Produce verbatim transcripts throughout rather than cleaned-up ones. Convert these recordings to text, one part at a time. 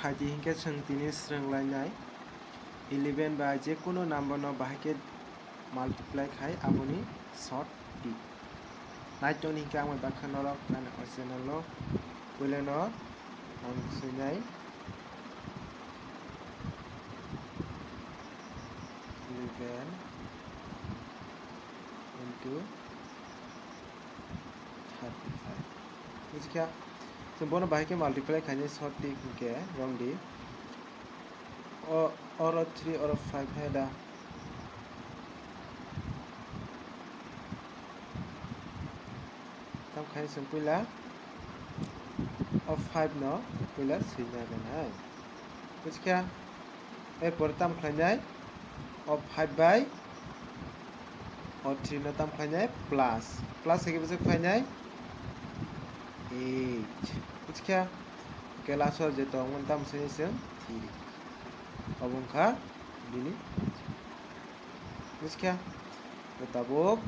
Phaidi hinkhe chwng tini swrwnglainai eleven bai je kunu number no bahai khe multiply khai aboni short trick. Naitoni hinkhe ang bai bakha norok nani o channel o puilano ang swinai eleven into thirty-five. Buji kha? Chwng bono bahai khe multiply khainai short trick hinkhe romdi. O, oro three, oro five hai da. Tam khai chwng puila o five no puila swinai nai. Buji kha? Erpor tam khlainai o five bai o three no tam khlainai plus. Plus khe bwswk phainai eight. Buji kha? Hwnkhe last o je tongmani tam swinai chwng three. Obo wngkha bini. Buji kha? Tabuk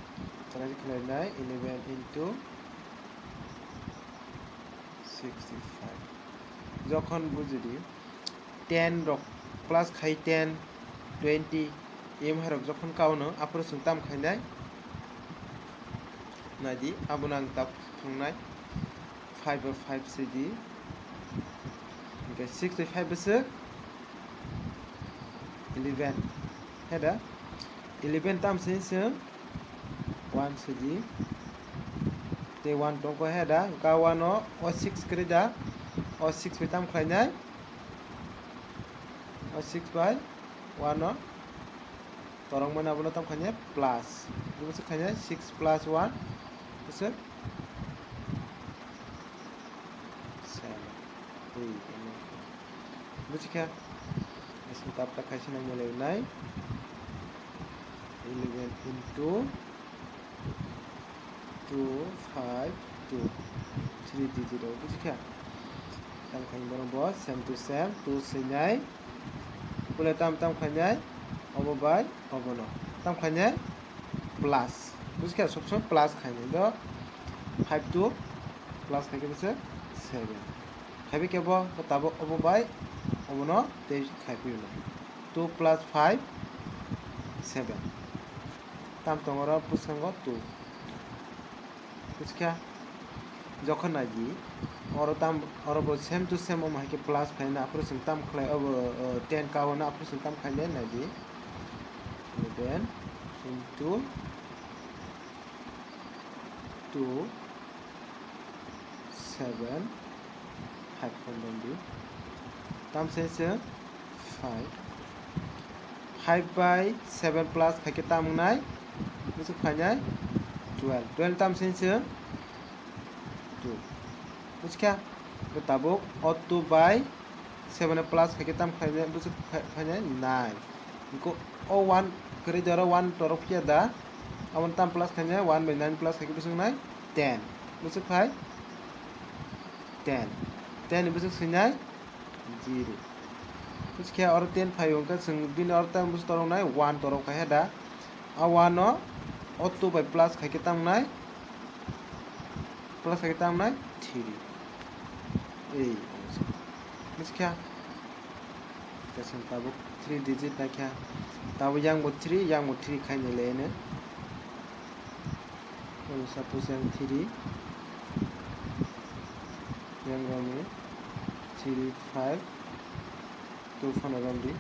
try khlainai eleven into sixty-five. Jokhon bujidi ten rok plus khai ten, twenty, em hai rok jokhon kaono aphuru chwng tam khainai. Naidi, abono ang tabuk thwngnai. Five bai five sidi. Hwnkhe six bai five bwswk eleven. Heda eleven tam sini chwng one sidi. Tei one tongkha heda, hwnkha one o, o six kwrwi da. O six bai tam khlainai. O six bai one o torok mani abono tam khainai plus. Bwswk khainai six plus one bwswk seven. Tei buji kha? Ising tap tak khaisa nang mole nai. Eleven into two five two, three digit o, buji kha? Tam khainai bono bo same to same, two swinai. Pule tam tam khainai, obo bai obono. Tam khainai plus. Buji kha, sob somoi plus khainai. Do five two plus khai khe bwswk seven. Khaibai khe bo, bo tabuk obo bai obono tei khai phiyuno. Two plus five, seven. Tam tongo oro bwskango two. Buji kha? Jokhon naidi, oro tam, oro bo same to same, omo hai khe plus khaina, aphuru chwng tam khlai, obo, o, ten kaono, aphuru chwng tam khainai naidi. Eleven into two, seven, five kondom di. Tam se se five. Five bai seven plus khai khe tam wngnai? Bwswk phainai twelve. Twelve tam se se two. Buji kha? Bo tabuk o two bai seven plus khai khe tam khlainai, bwswk phai-, phainai nine. Hwnkhe o one kwrwi da oro one torok phiya da. Aboni tam plus khainai one bai nine plus khai khe bwswk nai ten. Bwswk phai ten. Ten ni bwswk swinai zero. Buji kha oro ten phai hwnkhe chwng bini oro tam bwswk torok nai one torok khai da. A one no o two bai plus khai khe tam wngnai, plus khai khe tam wngnai three. Ei, buji kha? Tei chwng tabuk three digit nai kha. Tabuk yang bo three, yang bo three khai ni le ene. Omo suppose yang three, yang rok ni three, five, two phano romdi.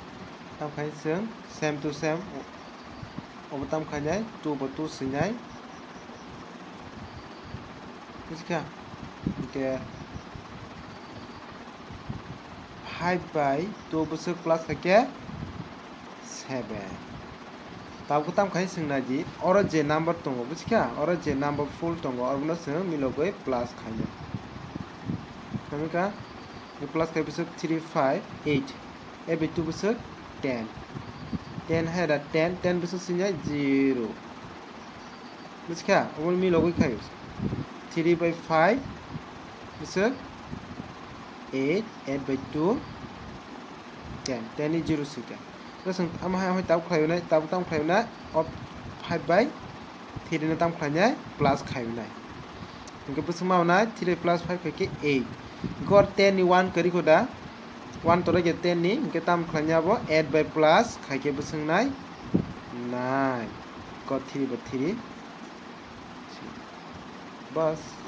Tam khai chwng same to same, o-, obo tam khainai two bo two swinai. Buji kha? Hwnkhe five bai two bwswk plus khai khe seven. Tabuk tam khai swng nai di, oro je number tongo, buji kha? Oro je number full tongo, oro no chwng milogwi plus khainai. Tamikha? Plus khai bwswk three, five, eight. Eight bai two bwswk ten. Ten hai da ten, ten bwswk swinai zero. Buji kha? Obo milogwi khai. Three by five bwswk eight, eight by two ten, ten ni zero swikha. Bwswk ama hai, ama hai tabuk khlai nai, tabuk tam khlai nai, o five by three no tam khlai nai, plus khai nai. Hwnkhe bwswk ma nai, three plus five khai khe eight. Hwnkhe oro ten ni one kwrwi kho da? One toro khe ten ni, hwnkhe tam khlaina bo eight by plus khai khe bwswk nai nine. Ko three by three. Bas.